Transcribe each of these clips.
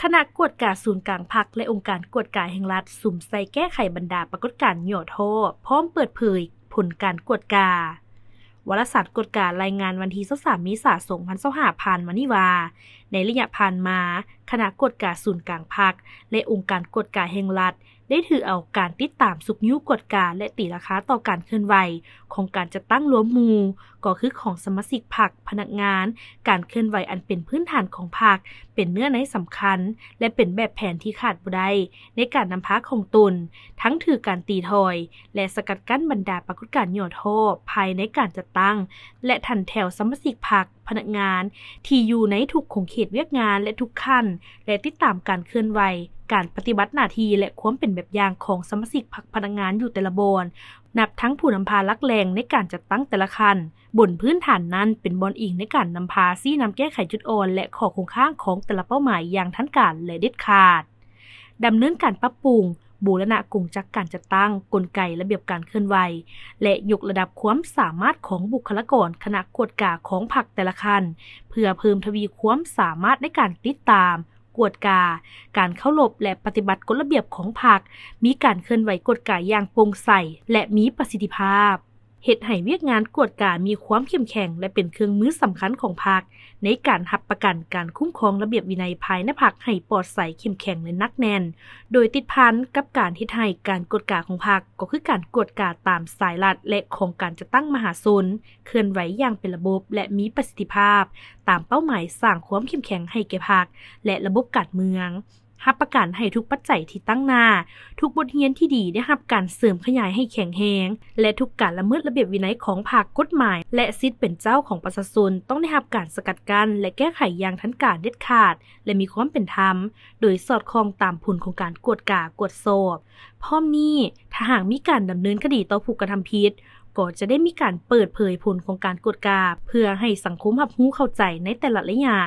ຄະນະກວດກາສູນກາງພັກ ແລະ ອົງການກວດກາແຫ່ງລັດ ສຸມໃສ່ແກ້ໄຂບັນດາປາກົດການຫຍໍ້ທໍ້ ພ້ອມເປີດເຜີຍຜົນການກວດກາ. ວາລະສານກວດກາລາຍງານວັນທີຊາວສາມ ເມສາ ສອງພັນຊາວຫ້າ ຜ່ານມານີ້ວ່າ, ໃນໄລຍະຜ່ານມາ, ຄະນະກວດກາສູນກາງພັກ ແລະ ອົງການກວດກາແຫ່ງລັດ ໄດ້ຖືເອົາການຕິດຕາມຊຸກຍູ້ກວດກາ ແລະ ຕີລາຄາຕໍ່ການເຄື່ອນໄຫວຂອງການຈັດຕັ້ງລວມໝູ່, ກໍຄືຂອງສະມາຊິກພັກ, ພະນັກງານ, ການເຄື່ອນໄຫວອັນເປັນພື້ນຖານຂອງພັກ, ເປັນເນື້ອໃນສຳຄັນ ແລະ ເປັນແບບແຜນທີ່ຂາດບໍ່ໄດ້ໃນການນຳພາຂອງຕົນ, ທັງຖືການຕີຖອຍ ແລະ ສະກັດກັ້ນບັນດາປາກົດການຫຍໍ້ທໍ້ພາຍໃນການຈັດຕັ້ງ ແລະ ຖັນແຖວສະມາຊິກພັກ, ພະນັກງານ ທີ່ຢູ່ໃນທຸກຂົງເຂດວຽກງານ ແລະ ທຸກຂັ້ນ ແລະ ຕິດຕາມການເຄື່ອນໄຫວ, ການປະຕິບັດໜ້າທີ່ ແລະ ຄວາມເປັນແບບຢ່າງຂອງສະມາຊິກພັກ, ພະນັກງານຢູ່ແຕ່ລະບ່ອນ, ນັບທັງຜູ້ນຳພາຫຼັກແຫຼ່ງໃນການຈັດຕັ້ງແຕ່ລະຂັ້ນ. ບົນພື້ນຖານນັ້ນເປັນບ່ອນອີງໃນການນຳພາຊີ້ນຳແກ້ໄຂຈຸດອ່ອນ ແລະ ຂໍ້ຄົງຄ້າງຂອງແຕ່ລະເປົ້າໝາຍຢ່າງທັນການ ແລະ ເດັດຂາດ. ດຳເນີນການປັບປຸງ, ບູລະນະກົງຈັກການຈັດຕັ້ງ, ກົນໄກ, ລະບຽບການເຄື່ອນໄຫວ ແລະ ຍົກລະດັບຄວາມສາມາດຂອງບຸກຄະລາກອນຄະນະກວດກາຂອງພັກແຕ່ລະຂັ້ນ ເພື່ອເພີ່ມທະວີຄວາມສາມາດໃນການຕິດຕາມ, ກວດກາ, ການເຄົາລົບ ແລະ ປະຕິບັດກົດລະບຽບຂອງພັກ, ມີການເຄື່ອນໄຫວກວດກາຢ່າງໂປ່ງໃສ ແລະ ມີປະສິດທິພາບ. ເຮັດໃຫ້ວຽກງານກວດກາມີຄວາມເຂັ້ມແຂງ ແລະ ເປັນເຄື່ອງມືສຳຄັນຂອງພັກ ໃນການຮັບປະກັນການຄຸ້ມຄອງລະບຽບວິໄນພາຍໃນພັກໃຫ້ປອດໃສ, ເຂັ້ມແຂງ ແລະ ໜັກແໜ້ນ, ໂດຍຕິດພັນກັບການເຮັດໃຫ້ການກວດກາຂອງພັກ ກໍຄືການກວດກາຕາມສາຍລັດ ແລະ ຂອງການຈັດຕັ້ງມະຫາຊົນ ເຄື່ອນໄຫວຢ່າງເປັນລະບົບ ແລະ ມີປະສິດທິພາບ ຕາມເປົ້າໝາຍສ້າງຄວາມເຂັ້ມແຂງໃຫ້ແກ່ພັກ ແລະ ລະບົບການເມືອງ. ຮັບປະກັນໃຫ້ທຸກປັດໄຈທີ່ຕັ້ງໜ້າ, ທຸກບົດຮຽນທີ່ດີໄດ້ຮັບການເສີມຂະຫຍາຍໃຫ້ແຂງແຮງ ແລະ ທຸກການລະເມີດລະບຽບວິໄນຂອງພັກ, ກົດໝາຍ ແລະ ສິດເປັນເຈົ້າຂອງປະຊາຊົນ ຕ້ອງໄດ້ຮັບການສະກັດກັ້ນ ແລະ ແກ້ໄຂຢ່າງທັນການ, ເດັດຂາດ ແລະ ມີຄວາມເປັນທຳ, ໂດຍສອດຄ່ອງຕາມຜົນຂອງການກວດກາ, ກວດສອບ. ພ້ອມນີ້, ຖ້າຫາກມີການດຳເນີນຄະດີຕໍ່ຜູ້ກະທຳຜິດ, ກໍຈະໄດ້ມີການເປີດເຜີຍຜົນຂອງການກວດກາ ເພື່ອໃຫ້ສັງຄົມຮັບຮູ້ເຂົ້າໃຈໃນແຕ່ລະໄລຍະ,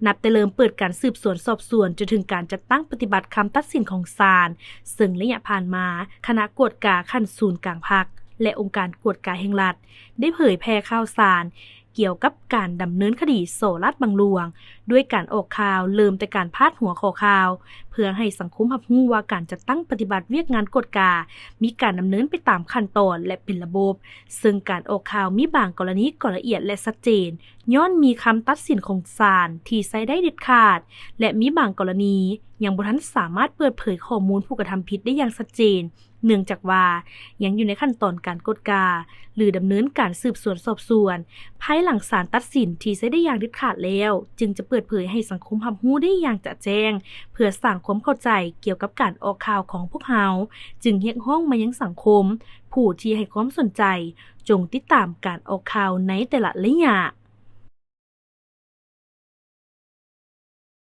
ນັບແຕ່ເລີ່ມເປີດການສືບສວນສອບສວນ ຈົນເຖິງການຈັດຕັ້ງປະຕິບັດຄຳຕັດສິນຂອງສານ, ເຊິ່ງໄລຍະຜ່ານມາ, ຄະນະກວດກາຂັ້ນສູນກາງພັກ ແລະ ອົງການກວດກາແຫ່ງລັດ ໄດ້ເຜີຍແຜ່ຂ່າວສານ ກ່ຽວກັບການດຳເນີນຄະດີສໍ້ລາດບັງຫຼວງ ດ້ວຍການອອກຂ່າວເລີ່ມແຕ່ການພາດຫົວຂໍ້ຂ່າວ ເພື່ອໃຫ້ສັງຄົມຮັບຮູ້ວ່າການຈັດຕັ້ງປະຕິບັດວຽກງານກວດກາ ມີການດຳເນີນໄປຕາມຂັ້ນຕອນ ແລະ ເປັນລະບົບ, ເຊິ່ງການອອກຂ່າວມີບາງກໍລະນີກໍລະອຽດ ແລະ ຊັດເຈນ, ຍ້ອນມີຄຳຕັດສິນຂອງສານທີ່ໃຊ້ໄດ້ເດັດຂາດ ແລະ ມີບາງກໍລະນີຍັງບໍ່ທັນສາມາດເປີດເຜີຍຂໍ້ມູນຜູ້ກະທຳຜິດໄດ້ຢ່າງຊັດເຈນ, ເນື່ອງຈາກວ່າຍັງຢູ່ໃນຂັ້ນຕອນການກວດກາ ຫຼື ດຳເນີນການສືບສວນສອບສວນ. ພາຍຫຼັງສານຕັດສິນທີ່ໃຊ້ໄດ້ຢ່າງເດັດຂາດແລ້ວ, ຈຶ່ງຈະເປີດເຜີຍໃຫ້ສັງຄົມຮັບຮູ້ໄດ້ຢ່າງຈະແຈ້ງ ເພື່ອສ້າງຄວາມເຂົ້າໃຈກ່ຽວກັບການອອກຂ່າວຂອງພວກເຮົາ, ຈຶ່ງຮຽກຮ້ອງມາຍັງສັງຄົມ ຜູ້ທີ່ໃຫ້ຄວາມສົນໃຈ, ຈົ່ງຕິດຕາມການອອກຂ່າວໃນແຕ່ລະໄລຍະ.